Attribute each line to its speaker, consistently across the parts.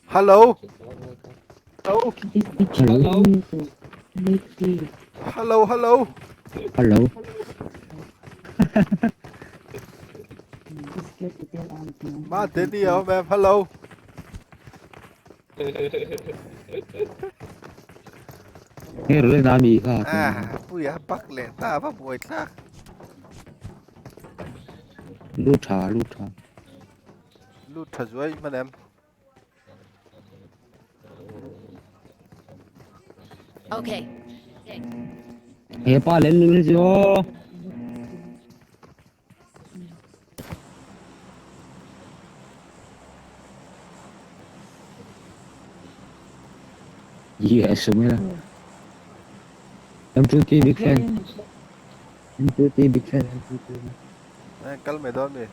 Speaker 1: Hello.
Speaker 2: Hello.
Speaker 1: Hello hello.
Speaker 2: Hello.
Speaker 1: Ma te ni a awm em? Hello.
Speaker 2: Nge ru na mi kha.
Speaker 1: Ah, puia bak leh ta va buai thlak.
Speaker 2: Lu tha lu tha.
Speaker 1: Lu tha zuai hman em?
Speaker 3: Okay.
Speaker 2: He pa len lu hi chu. Yes, mela. M2T big fan. M2T big fan. M2T.
Speaker 1: Eh, kal mai dawn mi.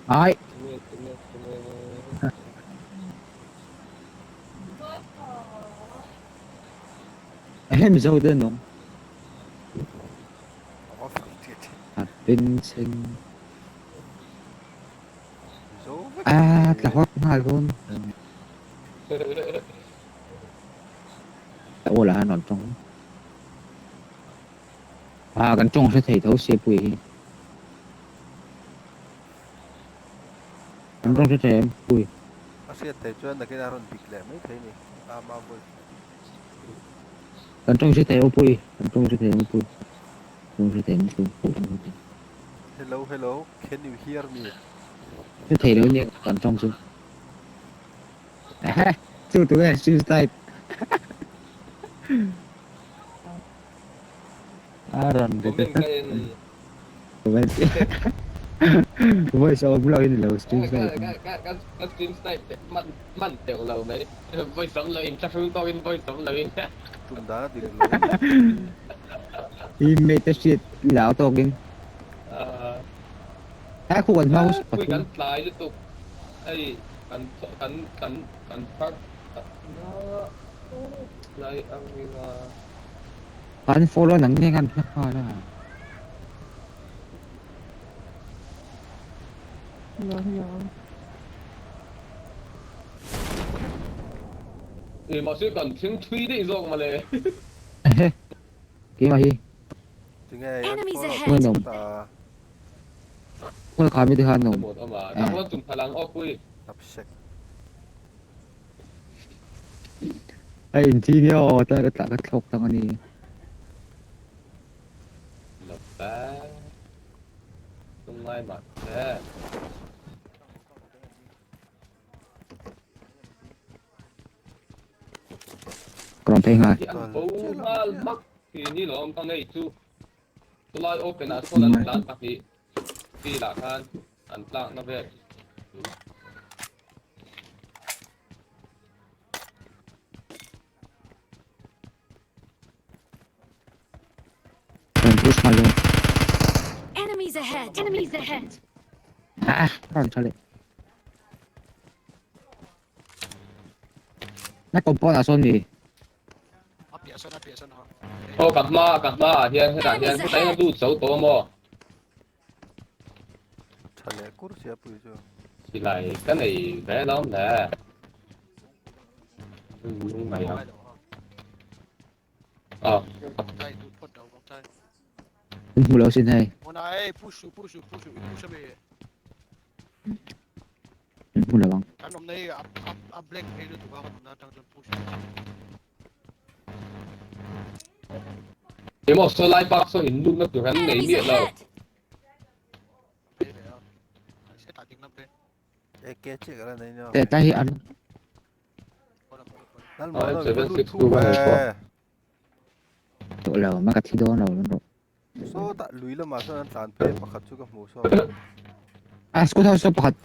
Speaker 2: Ai. Em zo te nong.
Speaker 1: Off tiệt.
Speaker 2: À, bên sinh.
Speaker 1: Zo vek.
Speaker 2: À, là hot ngal luôn. Ô là nó trong. À, kan trong sẽ thấy thấu xe pui. Kan trong sẽ thấy em pui.
Speaker 1: A hriat thei chuan nakin a rawn dik leh mai thei ni. A ma voice.
Speaker 2: Kan trong sẽ thấy ô pui. Kan trong sẽ thấy ô pui. Trong sẽ thấy ô pui.
Speaker 1: Hello hello, can you hear me?
Speaker 2: Sẽ thấy đâu nhỉ? Kan trong sẽ. À, chú tụi em suicide. À, run
Speaker 4: Comment ka en.
Speaker 2: Comment. Voice awm lo in lo stream
Speaker 4: Ka
Speaker 2: snipe.
Speaker 4: ka ka ka ka stream snipe man man teuh lo mai. Voice awm lo in thlahrung tawkin voice awm lo in.
Speaker 1: Tum dan a dik lo.
Speaker 2: I mate shit lau tawkin. A khu kan hmang
Speaker 4: Pui kan tlai lutuk. Hei kan kan kan kan park lai ang ina.
Speaker 2: Kan follow nang nge kan hma la.
Speaker 5: Hello, hello.
Speaker 4: Ni ma se kan thing thui dei zawk male.
Speaker 2: Ke ma hi.
Speaker 1: Tinge an
Speaker 3: Enemies
Speaker 1: follow
Speaker 3: ahead.
Speaker 2: Nge nom.
Speaker 1: ta
Speaker 2: Kul kha mi te khan nom.
Speaker 4: Mot ama. Ta huan tum phalang aw pui.
Speaker 1: Abhishek.
Speaker 2: Ai in thi nge aw ta ka tla ka thlok tang ani.
Speaker 4: Lo ba. Tung ngai ma. Eh.
Speaker 2: Kron phei ngai.
Speaker 4: Hi an bo mal mak ti ni lawm ka ngei chu. Tulai open ah sawn an tlan pahnih field ah khan an tlak na vel.
Speaker 2: Ron push ngal dawn.
Speaker 3: Enemies ahead. Enemies ahead.
Speaker 2: Ah, ron tha leh. Na compound ah sawn mi.
Speaker 6: A piah sawn a piah sawn ha.
Speaker 4: Aw ka hma ka hma ah hian hetah hian heta hian lut zo tawh a maw?
Speaker 1: Tha leh kur sia pui chu.
Speaker 4: Silai ka nei ve lo le. Mai ang. Aw.
Speaker 2: An hmu lo sin hei. An hmu lo ang.
Speaker 4: Emaw saw lai bak saw in lutna tur an nei miah lo.
Speaker 2: Teh tlai hi an.
Speaker 4: M762
Speaker 2: Tawh lo ma ka thi dawn lo dawn rawh.
Speaker 1: Sawtah lui lamah sawn an tlan phei pakhat chu ka hmu saw.
Speaker 2: A school house saw pakhat.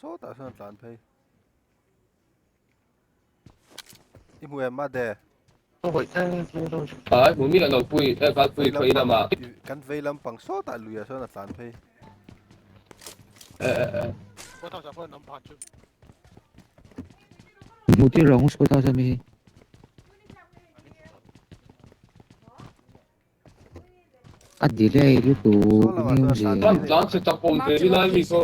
Speaker 1: Sawtah sawn an tlan phei. I hmu em Made?
Speaker 4: Ai hmu miah lo pui e kal pui phei lamah.
Speaker 1: Kan vei lampang sawtah luiah sawn a tlan phei.
Speaker 4: E e e.
Speaker 2: Hmu tir lo ang school house ami hi. A delay lutuk eng nge awmzia.
Speaker 4: Tlan tlan chhe chak awm ve
Speaker 3: Marked a
Speaker 4: rilai mi
Speaker 3: location.
Speaker 4: ko.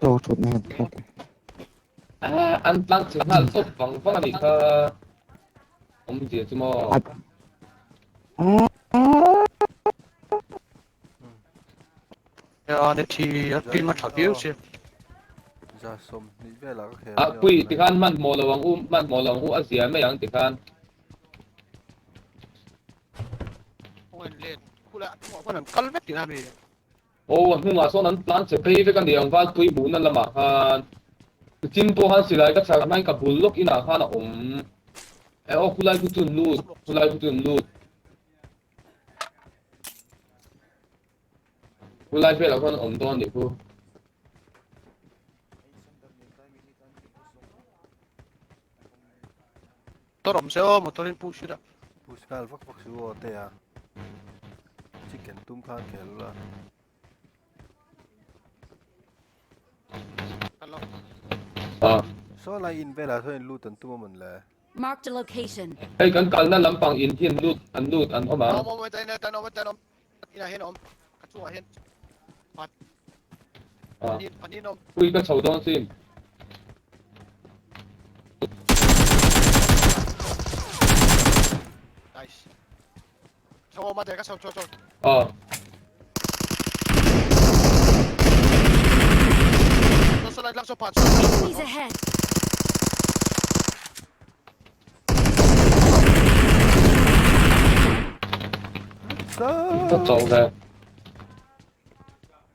Speaker 2: Tawk thut na bawk.
Speaker 4: Ah, an tlan chhe nghal tawp vang vang a nih kha. Awmzia chu maw.
Speaker 6: A net hi a ping a tha viau che.
Speaker 1: Za 20 velah ka khel
Speaker 4: A
Speaker 1: ania
Speaker 4: pui
Speaker 1: awm
Speaker 4: ti khan hmanhmawh lo ang u, hmanhmawh lo ang u a zia mai ang ti khan. Aw a hnungah sawn an tlan che phei vek a ni ang Valpui hmuhna lamah khan. Chin pawh khan silai ka chhar hmain ka bul lawk inah khan a awm. E aw khulai khu chu an lut, khulai khu chu an lut. Khulai velah khuan an awm dawn a nih khu.
Speaker 6: Motor awm se aw motor in push ila.
Speaker 1: Push nghal vak vak su aw te a. Chicken tum khan khel ula.
Speaker 6: Hello.
Speaker 4: Ah.
Speaker 1: Saw lai in velah sawn in lut an tum a mawn le.
Speaker 3: Marked a location.
Speaker 4: Hei kan kalna lampang in hian lut an lut an awm ang.
Speaker 6: Awm awm awm tan awm tan awm. Inah hian awm. Ka chungah hian. Pat.
Speaker 4: Ah.
Speaker 6: Panin awm.
Speaker 4: Pui ka chho dawn sin.
Speaker 6: Nice. Chho awm a te ka chho chho chho.
Speaker 4: Ah.
Speaker 3: Enemies ahead.
Speaker 4: Ka chauh ve.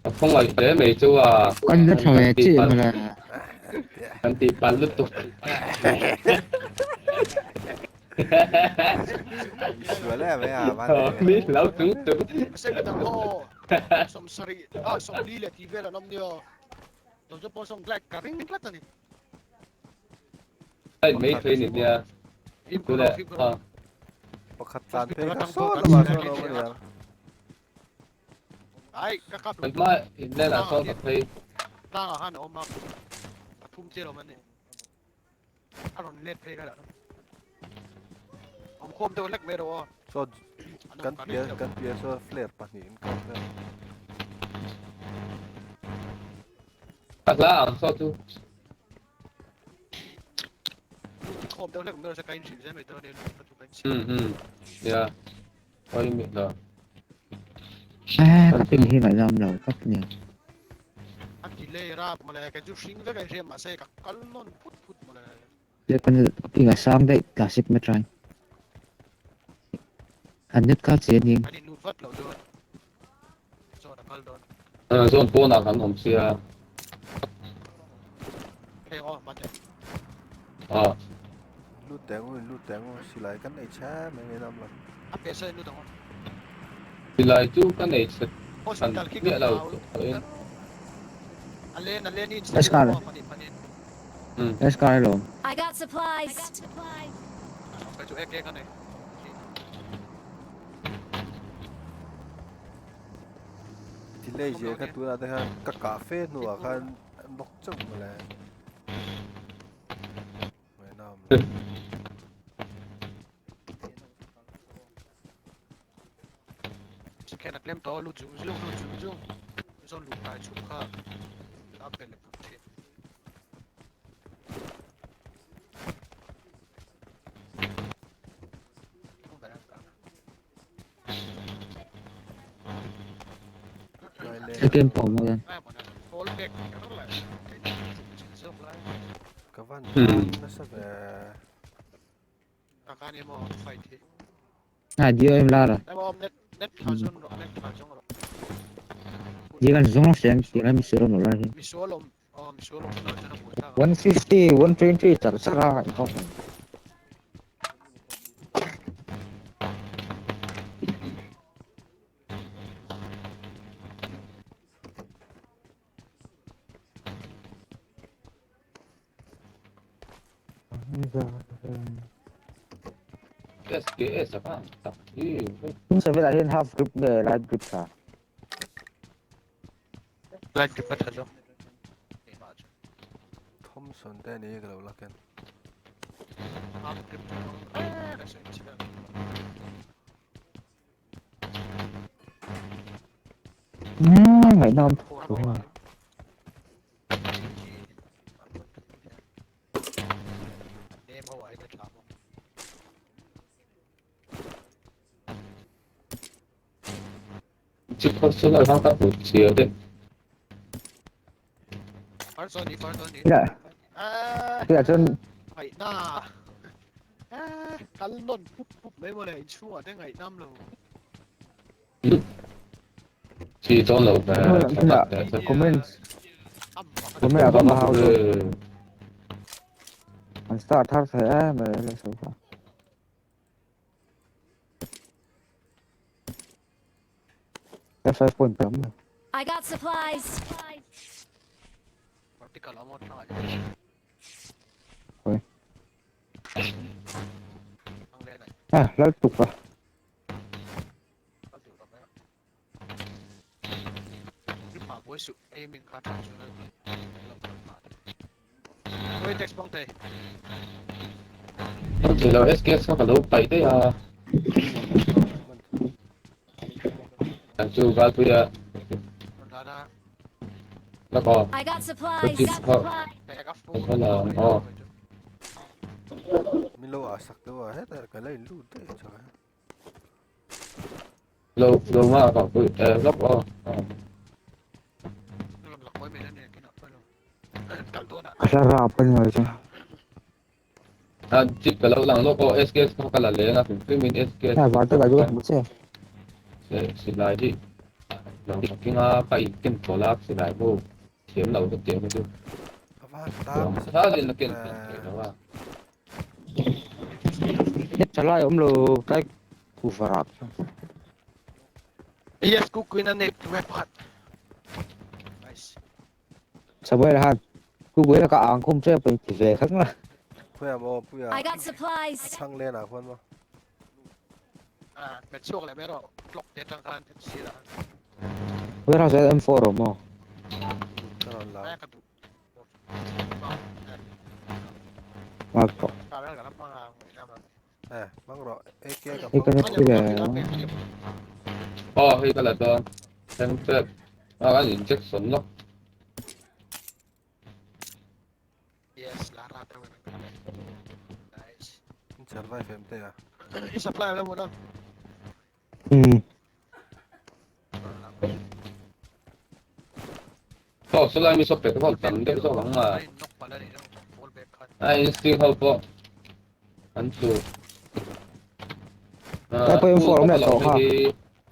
Speaker 4: Ka khawngaih hle mai chu a.
Speaker 2: Kan la tha ve chiah mawle.
Speaker 4: Kan tih palh lutuk.
Speaker 1: Sual em mai a van
Speaker 4: Mi lo chung chung. Hei mai thei ni nia. Tule a.
Speaker 1: Pakhat tlan phei kha saw lamah sawn a awm a niang.
Speaker 4: Kan hma in len ah sawn ka phei.
Speaker 1: Saw kan piah kan piah saw flare pahnih in kap vel.
Speaker 4: Ka hla ang saw chu. Um um nia oi mi hla.
Speaker 2: Eh ka ping hi ngaihnawm lo tak a ni. Ping a sang daih classic match ai. An net kha che a ni.
Speaker 4: Zone pawnah kan awm sia. Ah.
Speaker 1: Lut teh ang u, lut teh ang u, silai kan nei chhe mai mai dam lo.
Speaker 4: Silai chu ka nei chhe hran miah lo tawhin.
Speaker 2: Scar. Scar alawm.
Speaker 3: I got supplies.
Speaker 1: Delay zia kha tunah te khan ka kah fe hnuah khan a nawk chauh mawle. Ngainam.
Speaker 2: Second pawh mawi an.
Speaker 1: Ka van nasa ve.
Speaker 2: A dio em lar a. Di kan zong sem ti lam si ron lar hi. 150 120 char char a in ho.
Speaker 4: SKS a khan tak hi.
Speaker 2: Seven ah hian half grip nge light grip tha?
Speaker 6: Light grip a tha zawk.
Speaker 1: Thompson te ani ka lo la ken.
Speaker 6: Half grip
Speaker 2: Ngaihnawm tho a. Tihah chuan Comment comment ah ka va hau chu an start thar thei em mai a so kha. F5 point tam.
Speaker 3: I got supplies.
Speaker 2: Oi. À, lal tuk a. I got supplies.
Speaker 1: Min lo ah sak deuh a hetah ka la in lut daih chak a.
Speaker 2: Ka hla rap a ni mai chu. Hei var te ka chu ka hmu che.
Speaker 1: A van tang nasa tak ve.
Speaker 2: Net tha lai awm lo tlai kuhva rah chu.
Speaker 6: Yes kukuin a net web khat. Nice.
Speaker 2: Samuel han kukuin a ka ang khum che pawh ti ve khang la.
Speaker 1: Khawiah maw puia
Speaker 3: I got supplies.
Speaker 1: Thlang len ah khuan maw.
Speaker 6: Ah, met chhuak leh mai rawh clock te atang khan sir ah.
Speaker 2: Warehouse ah M4 awm maw?
Speaker 1: Ka rawn la.
Speaker 6: Ka duh.
Speaker 1: Eh, hmang rawh. AK ka
Speaker 2: Hei ka
Speaker 1: hmang.
Speaker 2: net ve.
Speaker 4: Aw hei ka la dawn. Thleng tep. A kan injection lawk.
Speaker 6: Yes, la ra ta Nice.
Speaker 1: In survive em te a.
Speaker 6: I supply la mo na.
Speaker 2: Hmm.
Speaker 4: Aw sawlai mi saw pek ho tam deuh zawk ang a. A instinct ho pawh an tlu.
Speaker 2: Tlai pawh M4 awm leh tawh kha.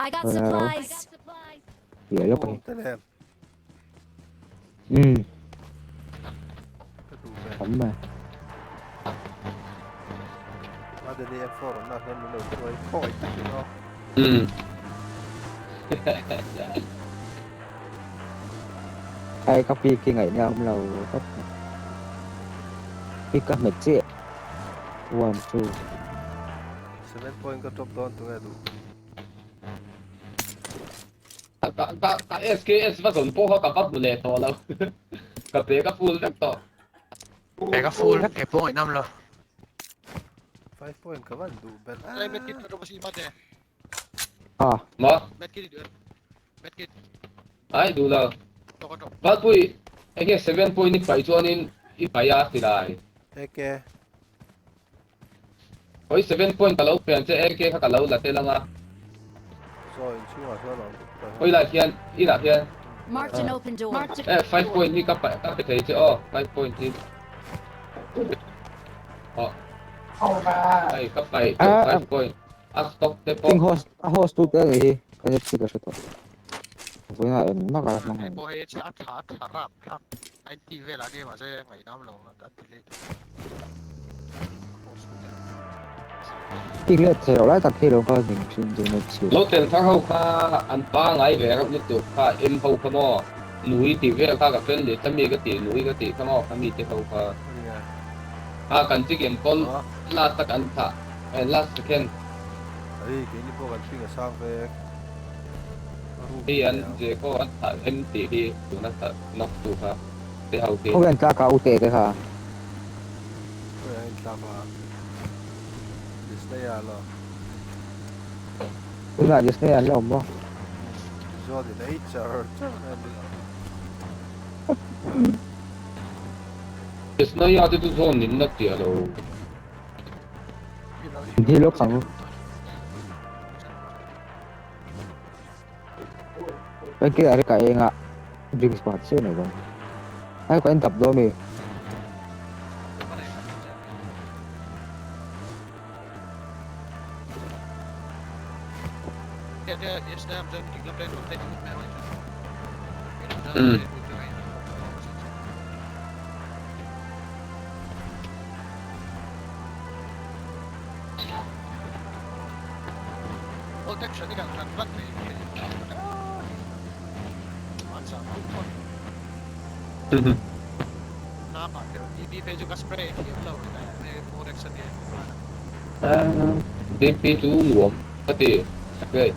Speaker 3: I got supplies.
Speaker 2: Piah lawk a ni.
Speaker 1: Awm tel em?
Speaker 2: Hmm.
Speaker 1: Ka duh ve.
Speaker 2: Tam mai.
Speaker 1: Madani M4 awmna ah hian min lo hruai khawi takin aw.
Speaker 4: Hmm.
Speaker 2: Ai ka pick hi ngaihna awm lo tawp mai. Pick ka hmet chiah. One two.
Speaker 1: Seven point ka drop dawn tunge duh.
Speaker 4: Ka ka ka SKS va zawn pawh kha ka va hmu leh tawh lo. Ka pe ka full vek tawh.
Speaker 6: Pe ka full vek ke pawh ngaihnam lo.
Speaker 1: Five point ka van duh ber
Speaker 6: a. Medkit ka drop a si mate.
Speaker 2: Ah.
Speaker 4: Ma?
Speaker 6: Medkit i duh em? Medkit.
Speaker 4: Ai duh lo. Valpui enge seven point i paih chuanin i paih a silai.
Speaker 1: AK.
Speaker 4: Oi seven point ka lo pian che AK kha ka lo la tel anga.
Speaker 1: Saw inchhungah chuan a awm.
Speaker 4: Oi lah hian inah hian.
Speaker 3: Marked an open door.
Speaker 4: Eh five point hi ka paih ka pe thei che aw five point hi. Aw. Ai ka paih five point. A stock te pawh.
Speaker 2: King host a host tu te anih hi ka net hi ka hre tawh. Vawiin ah engmah ka la hmang
Speaker 6: Hei pawh hei a tha a tha rap thlak 90 velah nia mahse ngaihnam lo a ti leh tawh.
Speaker 2: Pick let thei loh lai tak hi lo kha ning thin chu net chhiat.
Speaker 4: Lo tel thar ho kha an pangai ve reuh lutuk kha em ho kha maw nui tih vel kha ka fel leh ta mi ka tih nui ka tih kha maw kha mi te ho kha a kan chicken pawn last a kan thah Eh last second.
Speaker 1: Hei keini pawh kan hring a sang vek.
Speaker 4: Hei an Jeko an thah em tih hi tuna thah nawk tu kha te ho khi.
Speaker 2: Khawi an tlak a ute te kha.
Speaker 1: Khawi an intlak a Disney ah lo.
Speaker 2: Tunah Disney ah an la awm maw?
Speaker 1: Zawn in ei char char mai a ni.
Speaker 4: Esnaia te chu zawn in la tia lo.
Speaker 2: Hi lawk ang. Cái kia là cái eng ah drinks pakhat chiah nei dawn. Ai ka en tap dawn mi.
Speaker 4: DP chu nuam ka ti okay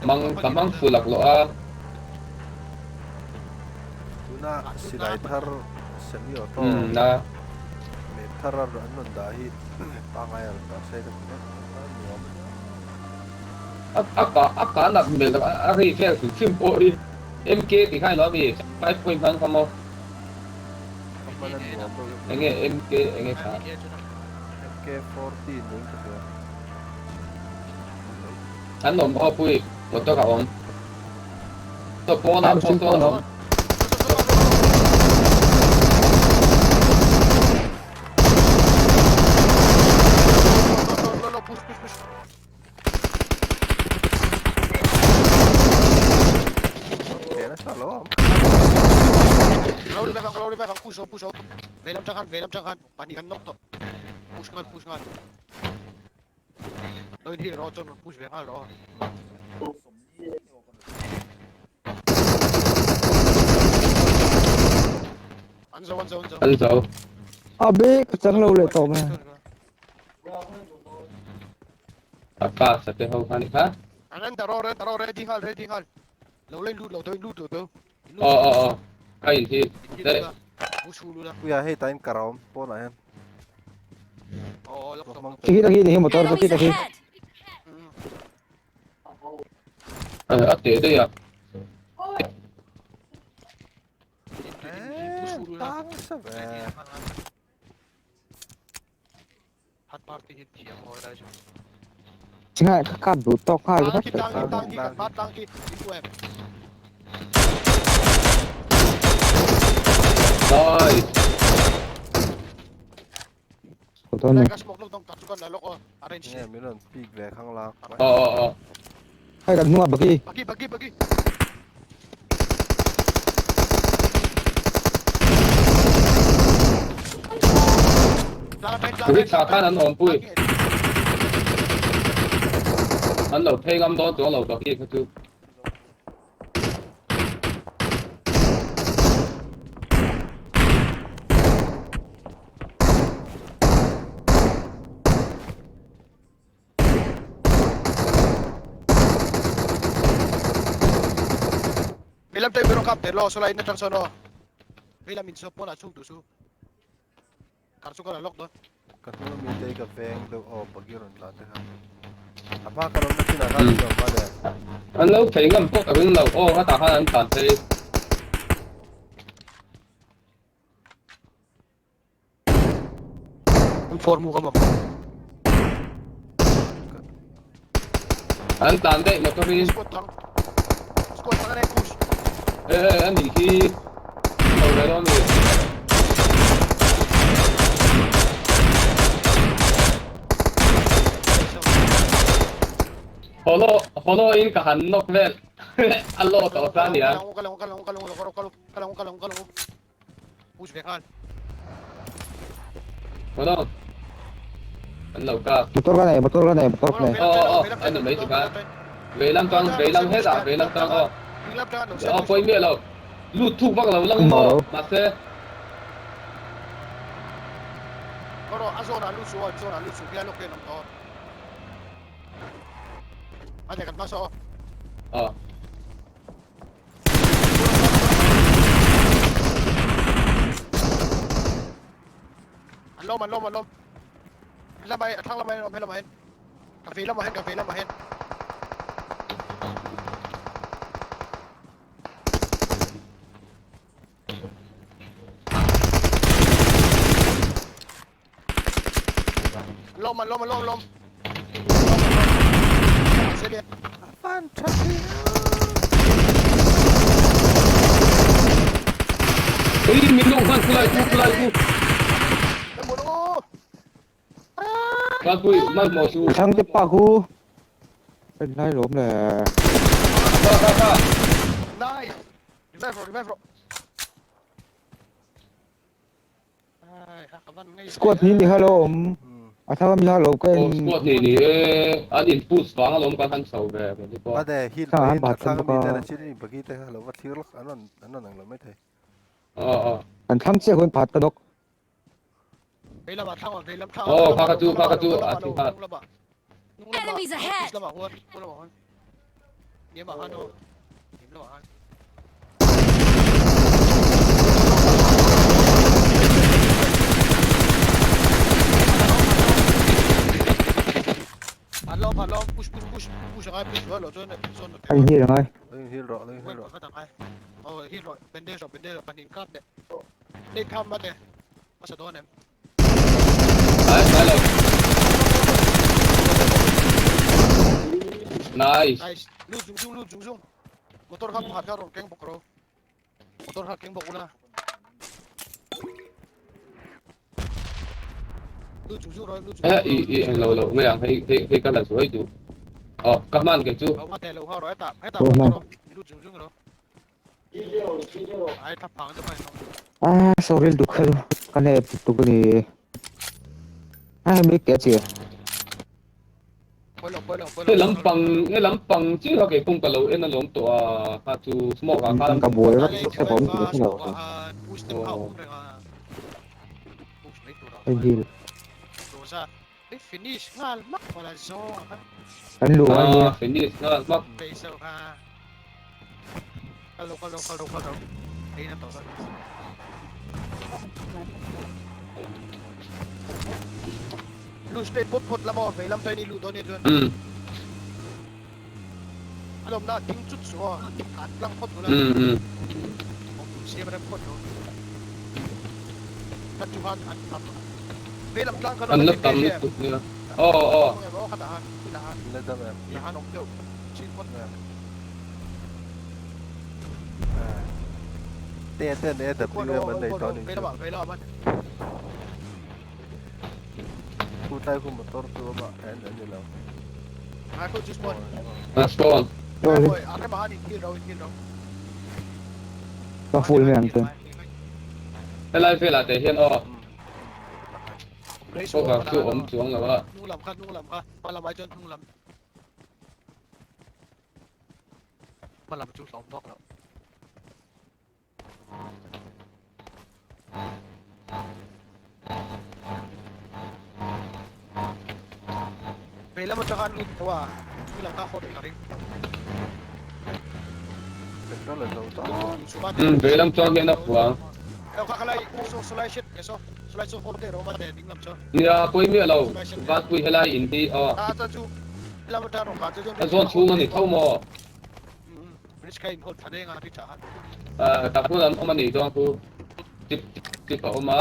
Speaker 4: mang ka hmang fuh laklawh a.
Speaker 1: Tuna silai thar semi auto map thar a an rawn dah hi pangngai a rawn dah se ka ti ngawt a nuam a nia.
Speaker 4: A kah a kah nat hmel tak a ri vel hrim hrim pawh hi MK tih kha ilo ami 5 point hman kha maw.
Speaker 1: A hman a nuam deuh hi.
Speaker 4: Enge MK enge kha.
Speaker 1: MK 14 niin ka hria.
Speaker 4: An awm aw pui motor a awm. Saw pawnah pawh sawn a awm. An zo.
Speaker 2: A be ka chang lo leh tawh mai.
Speaker 4: A pass a te ho kha ni kha. Aw aw aw ka in hi daih.
Speaker 1: Puia hei tain kar a awm pawnah hian.
Speaker 2: Khi ta khi ti hi motor chu khi ta khi.
Speaker 4: A teh daih a.
Speaker 1: Tang sa ve.
Speaker 2: Chingai ka kap duh tawk nghal ringawt tawh
Speaker 4: Nice.
Speaker 1: Nge min rawn peek ve khang la.
Speaker 4: Aw aw aw.
Speaker 2: Hei kan hnungah bagi.
Speaker 4: Bridge ah khan an awmpui. An lo phei ngam dawn chuang lo bagi kha chu.
Speaker 1: Ka hnung ami te hi ka veng deuh aw bagi rawn tlan te kha a hma ka lawmna chinah khan min awm a le.
Speaker 4: An lo phei ngam pawh ka ring lo aw hetah khan an tlan phei. An tlan daih motor in. E e a nih khi lo ve dawn a ni. Holo holo in ka han nawk vel a law tawh sa a nia. Holo an lo kap.
Speaker 2: Motor ka nei motor ka nei motor ka nei.
Speaker 4: Aw aw aw a ni mai chu kha. Veilam tang veilam hetah veilam tang aw. Aw pawi miah lo. Lut thuk vak lo lang maw mahse. Aw.
Speaker 6: Lawm an lawm an lawm lawm.
Speaker 1: Fan tha thin a.
Speaker 4: Ui min lung hman khulai khu khulai khu. Valpui hmanhmawh chu.
Speaker 2: Thangte pa khu. En lai lawm le.
Speaker 4: Kha kha kha.
Speaker 6: Nice. Revive rawh revive rawh.
Speaker 2: Squad hnih ni kha lo awm. A thar ami kha lo ka en.
Speaker 4: Aw squad hnih ni e. An in push vang alawm kan han chho ve kan ti pawh.
Speaker 1: Mate heal
Speaker 2: Thla an
Speaker 1: pahin
Speaker 2: bat
Speaker 1: a thlang
Speaker 2: bawk
Speaker 1: ami
Speaker 2: a.
Speaker 1: ten a chin in bagi te kha lo va thlir lawk an rawn an rawn ang lo maithei.
Speaker 4: Aw aw.
Speaker 2: An thlang chiah khuan phat ka dawk.
Speaker 4: Aw kha kha chu kha kha chu a thi nghal.
Speaker 3: Enemies ahead!
Speaker 2: A inhil angai.
Speaker 4: Ai ngai lo. Nice.
Speaker 6: Nice. Lut zung zung lut zung zung. Motor kha pakhat kha rawn keng bawk ro. Motor kha keng bawk ula. Lut zung zung ro lut zung.
Speaker 4: Eh i i eng lo lo ngai ang hei hei hei ka la zuai duh. Oh ka hman ke chu.
Speaker 6: Lo ma te lo ha ro heta heta
Speaker 2: Lo hman.
Speaker 6: ro. Lut zung zung ro.
Speaker 2: Ah, sorry lutuk kha chu ka nep lutuk a ni. Ah, mi ke chi.
Speaker 4: He lampang he lampang chi kha kei pawh ka lo en alawm tawh a kha chu smoke ah khan
Speaker 2: Ka buai vek ka bawm tih ka hre lo. Hei hi. Kan luh a nia.
Speaker 4: Ah, finish nghal hmak. Um. Um um. An la tam lutuk nia. Aw aw. A spawn.
Speaker 2: Ka full mai ang chuan.
Speaker 4: Helai velah te hian aw. Cover chu awm chuang lo a. Umm veilam chuan hian a fuang. Nia pawi miah lo Vanpui helai in hi aw. A zawn chhung a ni tho maw? Tah hmun an awm a nih chuan khu chip chip a awm a.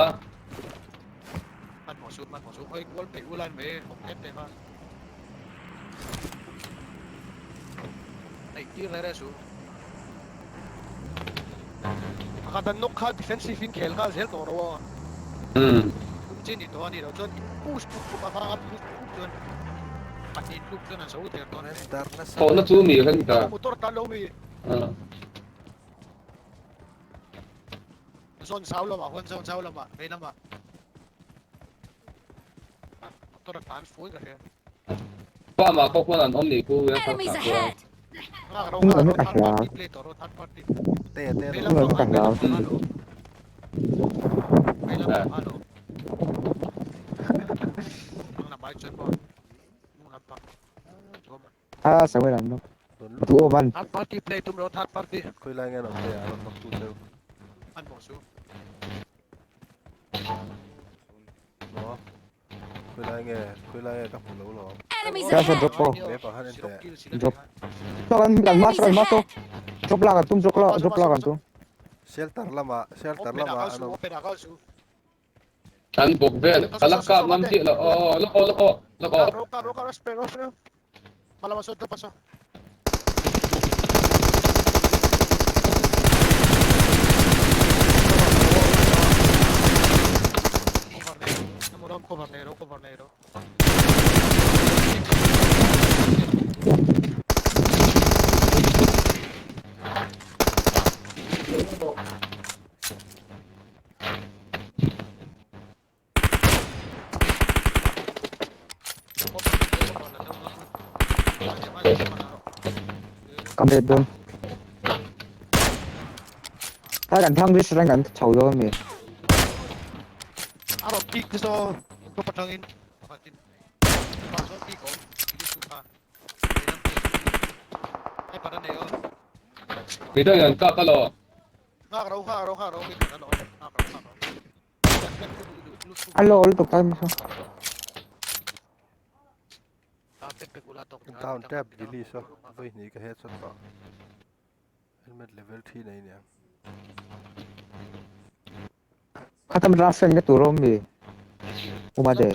Speaker 4: Umm. Thawhna chu mi reng ta. Farm ah pawh khuan an awm nih khu
Speaker 3: Enemies ahead!
Speaker 2: A sawi lam lo. Duh awm an.
Speaker 3: Enemies
Speaker 2: Ka sa
Speaker 3: ahead!
Speaker 2: drop ko. Drop. Kan kan mas
Speaker 3: Enemies
Speaker 2: kan mas to.
Speaker 3: ahead!
Speaker 2: Drop la kan tum drop la drop la kan tum.
Speaker 1: Shelter lama shelter lama an awm.
Speaker 4: Kan bawk vel ka la kap ngam chiah lo aw lawk aw lawk aw lawk aw.
Speaker 6: Kap rawh kap rawh spray rawh spray rawh hma sawn tawp a saw. Cover nei rawh cover nei rawh.
Speaker 2: Ka bet dawn. Kai kan thang risk reng kan chho dawn mi.
Speaker 6: A rawn peak te saw ka patangin pakhatin pa sawn peak awm ilis kha. Ai para nei aw.
Speaker 4: Midang an kap alaw.
Speaker 6: Nghak ro nghak ro nghak ro mi khat an awm nghak ro nghak ro.
Speaker 2: A lo lutuk ta mi saw.
Speaker 1: Down tap gili saw vawi hnih ka headshot tawh. Helmet level 3 nei aniang.
Speaker 2: Khatam rasen ka tur awm mi. Uma de.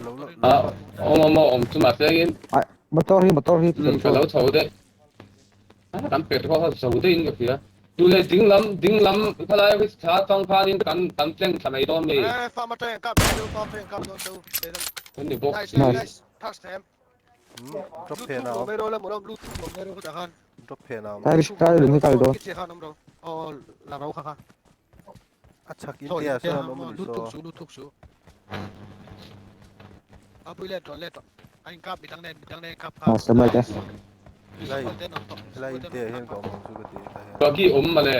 Speaker 1: Lo lo
Speaker 4: Ah, awm awm awm chu mahse in.
Speaker 2: Motor hi motor hi.
Speaker 4: Ka lo chho deuh. Kan petrol kha zo deuhin ka hria. Tu leh ding lam ding lam khalai risk tha atang khanin kan kan tleng thla mai dawn mi. Kan ni bawk.
Speaker 2: Nice.
Speaker 1: Drop phen a awm. Drop phen a awm.
Speaker 2: Tai risk tai lung hi kal dawn.
Speaker 1: A chhak in te ah sawn an awm a ni saw.
Speaker 2: Ah samai te.
Speaker 1: Helai helai in te ah hian ka awm ang chu ka ti tah hian.
Speaker 4: Bagi awm mawle.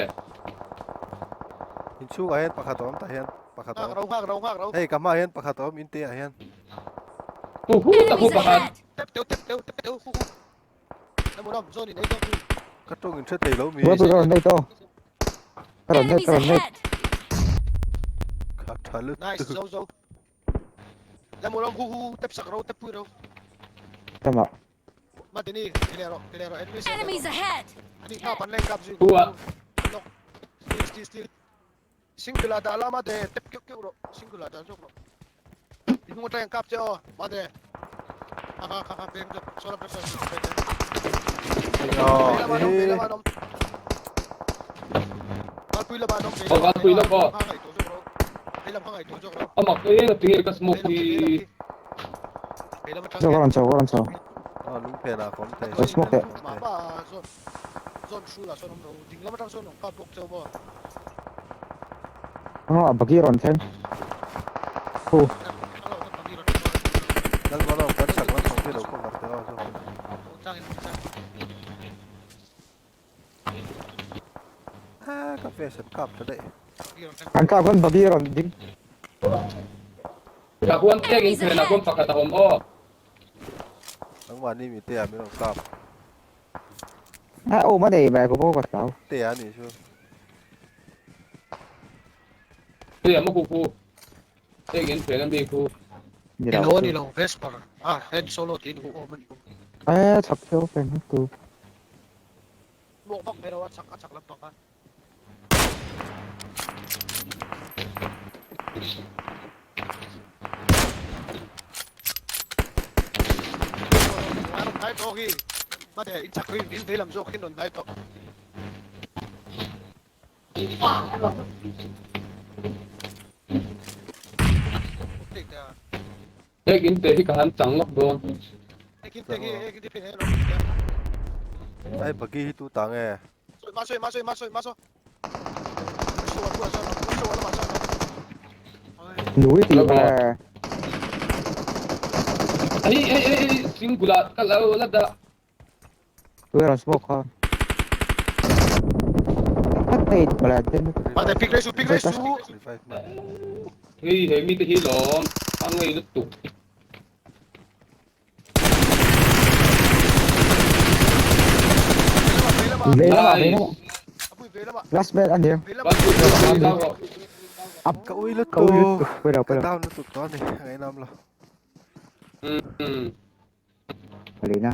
Speaker 1: Inchhung ah hian pakhat a awm tah hian pakhat a awm. Hei ka hmaah hian pakhat a awm in te ah hian.
Speaker 4: Hu hu tak hu pakhat.
Speaker 1: Ka tawng in hre thei lo mi.
Speaker 2: Ka rawn nei tawh. Ka rawn nei ka rawn nei.
Speaker 1: Kha tha lutuk.
Speaker 6: Nice zo zo. Lamulom hu hu tep sak ro tep pui ro.
Speaker 2: Tama.
Speaker 6: Matini tilero tilero enemies.
Speaker 3: Enemies ahead.
Speaker 6: Ani kha pan leng kap zui.
Speaker 4: Hu a.
Speaker 6: Steel steel steel. Singular da lama de tep keuh keuh ro. Singular da zawk ro. I hnung atang kap che aw mate. Kha kha kha kha peng zawk solar pressure peng.
Speaker 4: Aw vanpui lawk aw. A mak eng a tinge ka smoke hi.
Speaker 2: Chho ka rawn chho ka rawn chho.
Speaker 1: Aw lung phen ah ka awm thei.
Speaker 2: Ka smoke teh. Aw bagi rawn thleng. Hu.
Speaker 1: Lalmana kan chak lampang hi lo cover teh aw zawk. Ah ka face an kap ta daih.
Speaker 2: An kap khan bagi rawn ding.
Speaker 4: Ka huan tek in phen ah khuan pakhat a awm aw.
Speaker 1: Nangmahni mi te ah min rawn kap.
Speaker 2: A awm a nei mai ka pawh ka hlau.
Speaker 1: Te a nih chu.
Speaker 4: Te a maw khu khu. Tek in phen a mi khu.
Speaker 2: Ni
Speaker 6: lo ni lo Vesper a head solo tin hu awm a ni.
Speaker 2: Eh chak theu fen hu tu.
Speaker 6: Muak vak mai lo a chak a chak lampang a.
Speaker 4: Ek in te hi ka han chang lawk dawn.
Speaker 1: Ai bagi hi tu ta nge?
Speaker 2: Nui tih ve.
Speaker 4: Ei ei ei ei singular ka lo la dah.
Speaker 2: Tui rawn smoke kha. Khat nei mala ten.
Speaker 6: Mate pick rei su pick rei su.
Speaker 1: Revive man.
Speaker 4: Hei he mi te hi lawm a ngei lutuk.
Speaker 2: Vei lamah vei lamah. Last man a nia.
Speaker 1: Ka ui lutuk.
Speaker 2: Ka ui lutuk. Pawilo
Speaker 1: Ka
Speaker 2: pawilo.
Speaker 1: down lutuk tawh a ni. Ngainam lo.
Speaker 2: Palina.